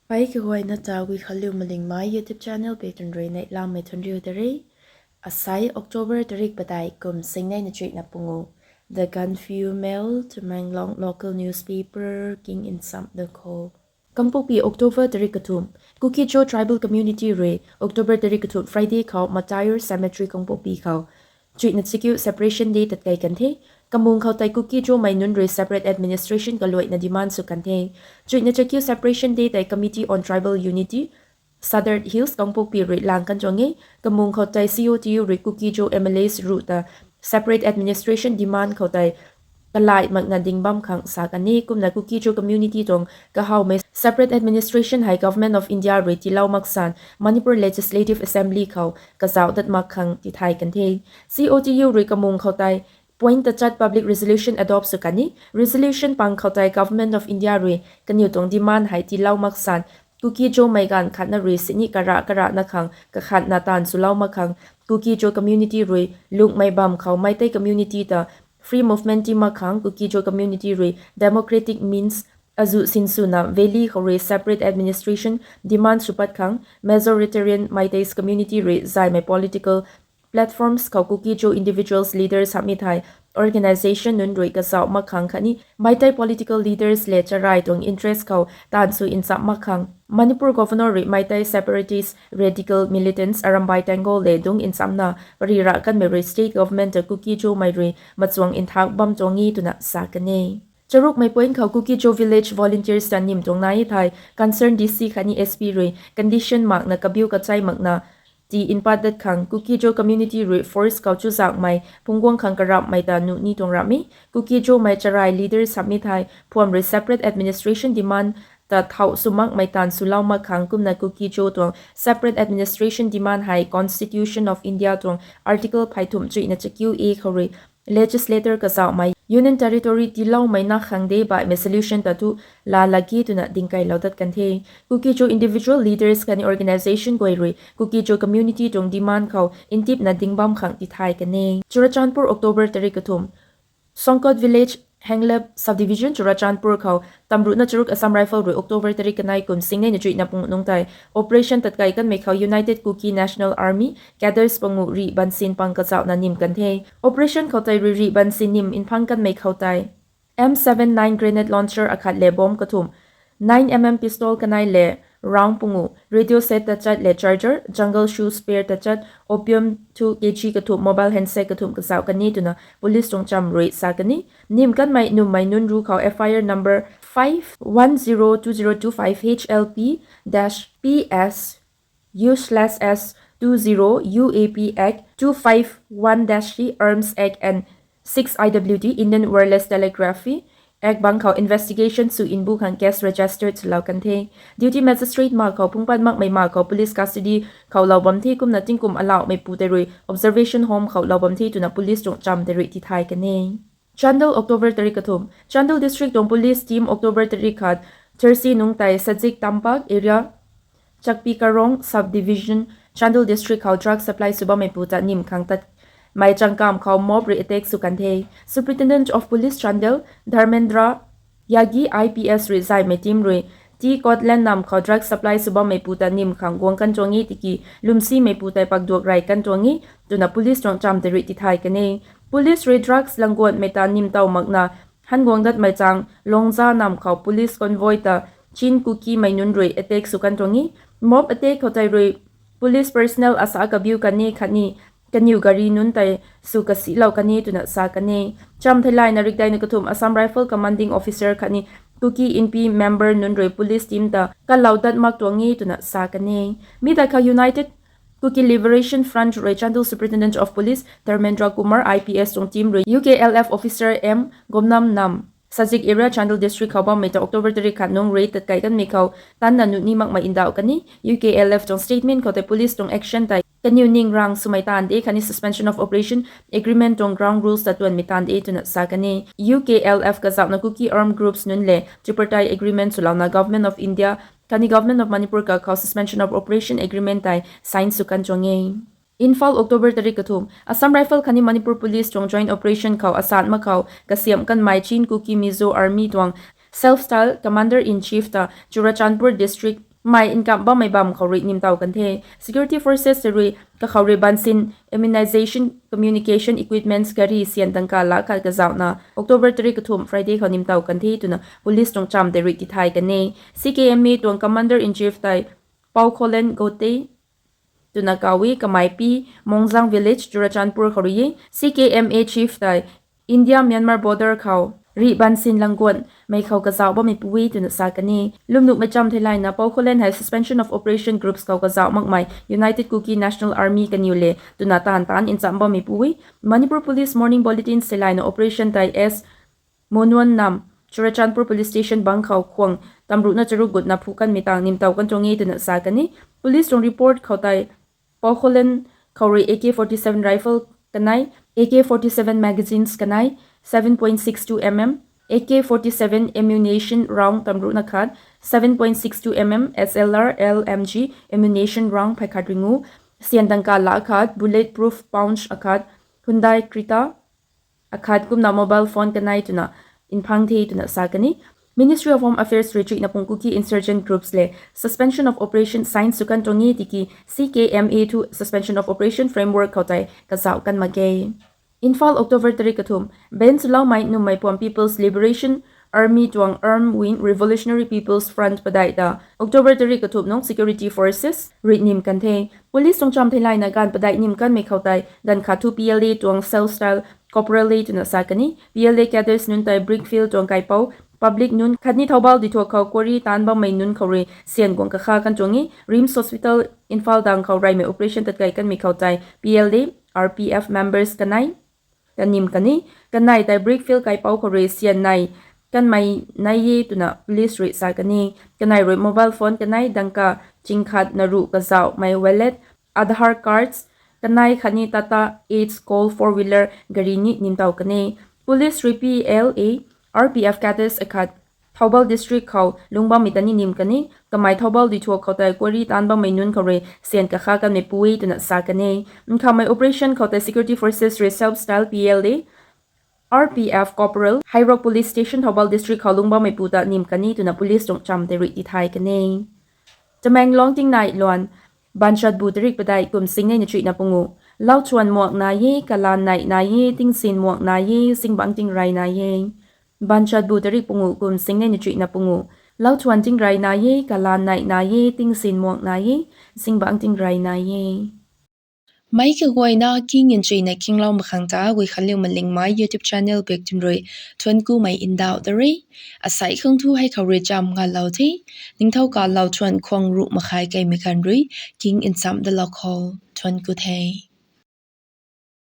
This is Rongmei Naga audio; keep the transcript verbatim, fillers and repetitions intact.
Pei kaguayna ta Guikhanliu Malingmei YouTube channel patron rui neihlamei thuanriu ta re. Asai October tarik padeih kum singnei na chuihna pungu. The Gaanphiu Mail, Tamenglong local newspaper king nsam da kho. Kangpokpi, October tarik kathumh. Kuki-Zo tribal community rui October tarik kathumh Friday khou Matayur Cemetery Kangpokpi khou chuihna chakiu Separation Day tatkei kan the. Kamung khou tei Kuki-Zomei nunc rui separate administration kaluaina demand sw kan the. Chuihna chakiu Separation Day tei Committee on Tribal Unity, Sadar Hills Kangpokpi rui lang kan tuang e. Kamung khou tei C O T U rui Kuki-Zo M L As ruh ta separate administration demand khou tei kalai makna ding bam khang sa kan e. Kumna Kuki-Zo community tuang kahawmei separate administration hei Government of India rui tiilou mak san Manipur Legislative Assembly khou kazauh dat mak khang tithay kan the. C O T U rui kamung khou tei point tachat public resolution adopt sw kan e. Resolution pang khou tei Government of India rui kaniw tuang demand hei tiilou mak san Kuki-Zomei ganv khatna rui sini kara karana khang kakhatna taanv swlou mak khang, Kuki-Zo community rui lungmei bam khou Meitei community ta free movement ti mak khang, Kuki-Zo community rui democratic means azuh sinswna valley khou rui separate administration demand sw pat khang, majoritarian Meiteis community rui zaymei political platforms khou Kuki-Zo individuals, leaders hamhmei thei organisation nunc rui kazauh mak khang khatni Meitei political leaders le charai tuang interest khou taanv sw nsam mak khang, Manipur Governor rui Meitei separatist radical militants Arambai Tenggol le dungc nsamna pary rah kanmei rui state government ta Kuki-Zomei rui machuang nthak bam tuang e twna sa kan e. Charukmei point khou Kuki-Zo village volunteers ta nim tuang nai e thei concerned D C khatni S P rui condition makna kabiu kachei makna tii npat dat khang Kuki-Zo community rui force khou chuzakmei phungcguang khang karamhmei ta nuh ni tuang ramh e. Kuki-Zomei charai leaders hamhmei thei phuam rui separate administration demand ta thauh sw makmei taanv swlou mak khang kumna Kuki-Zo tuang separate administration demand hei Constitution of India tuang Article phay thumh chuihna chakiu A khou rui legislator kazauhmei Union Territory tiiloumei na khang de baihmei solution ta thu laa laki twna dingkeilou dat kan the. Kuki-Zo individual leaders khatni organisation guay rui Kuki-Zo community tuang demand khou ntipna ding bam khang tithay kan e. Churachandpur, October tarik kathumh. Songkot Village, Henglep Subdivision, Churachandpur khou tamruhna charuk Assam Rifle rui October tarik kanei kum singnei na chuihna pungu nungc tei operation tatkei kanmei khou United Kuki National Army cadres pangu rih bansin pang kazauhna nim kan the. Operation khou tei rui rih bansin nim nphang kanmei khou tei M seven nine grenade launcher akhat le bomb kathumh, nine M M pistol kanei le round pungu, radio set tachat le charger, jungle shoe spare tachat, opium two K G kathumh, mobile handset kathumh kazauh kan e twna police tuang cham rui sa kan e. Nim kanmei nummei nunc ruc khou F I R number five one zero two zero two five H L P dash P S useless as two zero U A P Act two five one dash three Arms Act and six I W T Indian Wireless Telegraphy Act bang khou investigation sw nbu khang case registered swlou kan the. Duty magistrate ma khou phungpat makmei ma khou police custody khou lou bam the kumna tingkum alauhmeipu tei rui observation home khou lou bam the twna police tuang cham tei rui tithay kan e. Chandel, October tarik kathumh. Chandel District tuang police team October tarik khat Thursday nungc tei Sajik Tampak area, Chakpi Karong Subdivision, Chandel District khou drug supply sw bammeipu ta nim khang tatmei changkam khou mob rui attack sw kan the. Superintendent of Police Chandel, Dharmendra Yagi I P S rui zaymei team rui T Kotland nam khou drug supply sw bammeipu ta nim khang guang kan tuang e tiki lwmsimeipu tei pakduak rey kan tuang e twna police tuang cham tei rui tithay kan e. Police rui drugs langguanmei ta nim tow makna han guang datmei chang Longza nam khou police convoy ta Chin Kukimei nunc rui attack sw kan tuang e. Mob attack khou tei rui police personnel asa kabiu kan e khatni kaniw gari nunc tei sw kasilou kan e twna sa kan e. Cham theilayna rikdeina kathumh Assam Rifle commanding officer khatni Kuki Inpi member nunc rui police team ta kalou dat mak tuang e twna sa kan e. Mi tei khou United Kuki Liberation Front rui Chandel Superintendent of Police Dharmendra Kumar I P S tuang team rui U K L F officer M Gomnam nam Sajik area Chandel District khou bammei ta October tarik khat nungc raid tatkei kanmei khou tanna nuh ni makmei ndauh kan e. U K L F tuang statement khou tei police tuang action tei kaniw ning rang swmei taanv de khatni suspension of operation agreement tuang ground rules ta tuanmei taanv de twna sa kan e. U K L F kazauhna Kuki armed groups nunc le tripartite agreement swlouna Government of India khatni Government of Manipur kakhou suspension of operation agreement tei sign sw kan tuang e. Imphal, October tarik kathumh. Assam Rifle khatni Manipur Police tuang joint operation khou asan mak khou kasiamh kanmei Chin Kuki Mizo Army tuang self-styled Commander in Chief ta Churachandpur District mei nkamh bammei bam khou rui nimtow kan the. Security forces tei rui kakhou rui bansin, immunization, communication equipments gari syan dangka lak khat kazauhna October tarik kathumh Friday khou nimtow kan the twna police tuang cham tei rui tithay kan e. C K M A tuang commander in chief tei Paukholen Gote twna kaw e, kamei P Mongjang village, Churachandpur khou rui e. C K M A chief tei India Myanmar border khou rih bansin langguan mei khou kazauh bammeipu e twna sa kan e. Lwmnuhmei cham thei layna Paukholen hei suspension of operation groups khou kazauh makmei United Kuki National Army kaniw le twna taanv taanc ncham bammeipu e. Manipur Police morning bulletin thei layna operation tei S Monuan Nam, Churachandpur Police Station bang khou khwang tamruhna charuk gutna phu kanmei tang nimtow kan tuang e twna sa kan e. Police tuang report khou tei Paukholen khou rui A K forty-seven rifle kanei, A K forty-seven magazines kanei, seven point six two M M, A K forty-seven ammunition round tamruhna khat, seven point six two M M S L R L M G ammunition round phey khat ringu, syan dangka lak khat, bullet proof pouch akhat, Hyundai Creta akhat kumna mobile phone kanei twna nphang the twna sa kan e. Ministry of Home Affairs rui chuihna pung Kuki insurgent groups le suspension of operation sign sw kan tuang e tiki C K M A thu suspension of operation framework khou tei kazauh kan mak ge. Imphal, October tarik kathumh. Ban swloumei nummei puam People's Liberation Army tuang Armed Wing Revolutionary People's Front padeih ta October tarik kathumh nung security forces rui nim kan the. Police tuang cham thei layna ganv padeih nim kanmei khou tei ganv khat thu P L A tuang self style corporal le twna sa kan e. P L A cadres nunc tei brick field tuang kaipouc public nunc khatni Thoubal duithuak khou quarry taanc bammei nunc khou rui syan guang kakha kan tuang e. RIMS Hospital Imphal dang khou reymei operation tatkei kanmei khou tei P L A, R P F members kanei ta nim kan e. Kanei tei brick field kaipouc khou rui syan nei kanmei nai e twna police rui sa kan e. Kanei rui mobile phone kanei, dangka chingkhat na ruh kazauhmei wallet, Aadhaar cards kanei khatni Tata Ace Gold four wheeler gari ni nimtow kan e. Police rui P L A, R P F cadres akhat Thoubal district khou lungc bammei ta ni nim kan e. Kamei Thoubal duithuak khou tei quarry taanc bammei nunc khou rui syan kakha kanmeipu e twna sa kan e. Nkhamei operation khou tei security forces rui self style P L A, R P F corporal Hairok Police Station Thoubal district khou lungc bammeipu ta nim kan e twna police tuang cham tei rui tithay kan e. Tamenglong tingnai luan, Banchatbu tarik padeih kum singnei na chuihna pungu. Lauchuan muak nai e, kalan neih nai e, tingzin muak nai e, zingbangc tingrey nai e. Banchatbu tarik pungu kum singnei na chuihna pungu. Lauchuan tingrey nai e, kalan neih nai e, tingzin muak nai e, zingbangc tingrey nai e. Meic kaguayna king nchuina kinglou mak khang ta Guikhanliu Malingmei YouTube channel bik twn rui thuanckumei ndauh ta re. Asei khang thu hei khou rui cham ngalou the. Ningthow kalau thuanc khwang ruh makhai keimei khan rui king nchamh dalou khou thuancku the.